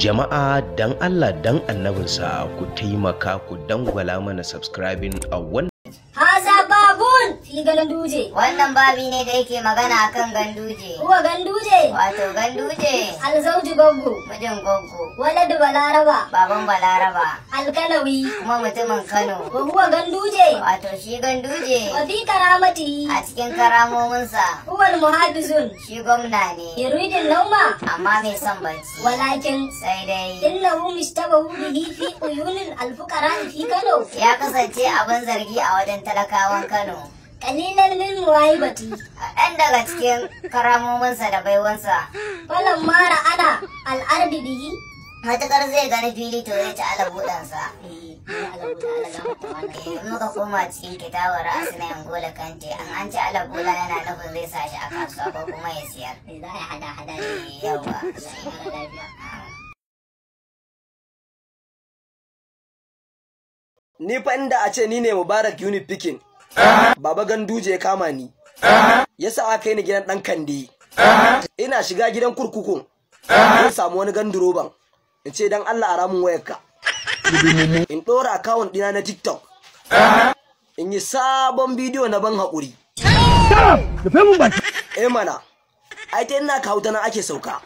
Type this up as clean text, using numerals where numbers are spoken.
Jama'a, dan Allah dan annabinsa, ku taimaka ku dangwala mana subscribing a wannan Haza babun fi Ganduje. Wannan babi ne da yake magana akan Ganduje. Huwa Ganduje. Wato Ganduje. Alzauji Goggo. Mijin Goggo. Waladu Balaraba. Baban Balaraba. Alkanawi. Kuma mutumin Kano. Wa huwa Ganduje. Wato shi Ganduje. Wa fi karamati. A cikin karamominsa. Huwa muhafizun. Shi gwamna ne. Yuridin nauma. Amma mai son bacci. Walakin. Sai dai. Innahu mushtabahu bihi fi uyunin alfuqara fi Kano. Ya kasance abin zargi a wajen talakawan Kano. Qalilan min muwaibati. Kaɗan daga cikin karamominsa da baiwansa. Falan mara ana al'ardi bihi. Matuƙar zai gani fili, to zai ci alabuɗansa. In muka koma cikin kitabar Asina Yangola Kante, an ci alabula yana nufin zai sa shi a kasuwa ko kuma ya siyar. Za a hada hada. Yawa. Ni fa inda a ce ni ne Mubarak Unit Pikin, Baba Ganduje ya kama ni. Ya sa aka kai ni gidan ɗan Kande. Ina shiga gidan kurkukun. Zan samu wani ganduroban. In ce, "Dan Allah a ramun wayarka. In ɗora akawun ɗina na TikTok. In yi sabon bidiyo na ban haƙuri." Eh mana, ai ta ina ka hau ta nan ake sauka.